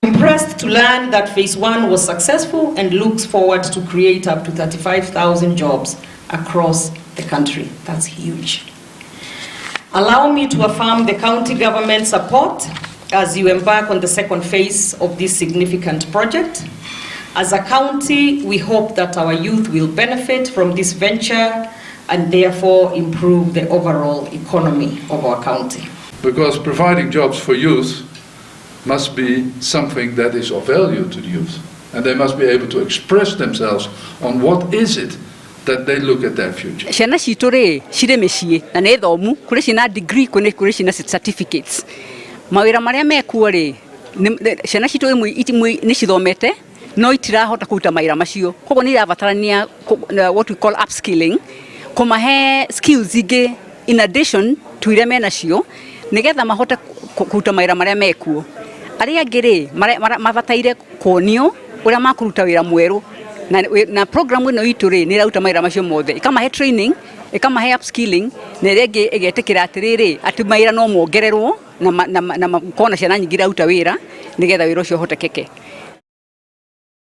Impressed to learn that phase one was successful and looks forward to create up to 35,000 jobs across the country. That's huge. Allow me to affirm the county government support as you embark on the second phase of this significant project. As a county, we hope that our youth will benefit from this venture and therefore improve the overall economy of our county. Because providing jobs for youth must be something that is of value to the youth. And they must be able to express themselves on what is it that they look at their future. Ciana citũ rĩ cirĩ mĩciĩ na nĩ thomu, kũrĩ ciĩna degree, kũrĩ ciĩna certificates. Mawĩra marĩa mekuo rĩ, ciana citũ imwe nĩ cithomete no itirahota kũruta mawĩra macio, koguo nĩ irabatarania what we call upskilling, kũmahe skills ingĩ in addition to iria menacio nĩgetha mahote kũruta mawĩra marĩa mekuo. Arĩa angĩ rĩ mabataire kuonio ũrĩa makũruta wĩra mwerũ na program ĩno itũ rĩ nĩ ĩraruta mawĩra macio mothe, ĩkamahe training, ĩkamahe upskilling, na ĩrĩa ĩngĩ ĩgetĩkĩra atĩrĩrĩ atĩ mawĩra no mongererwo na makorwo na ciana nyingĩ iraruta wĩra nĩgetha wĩra ũcio ũhotekeke.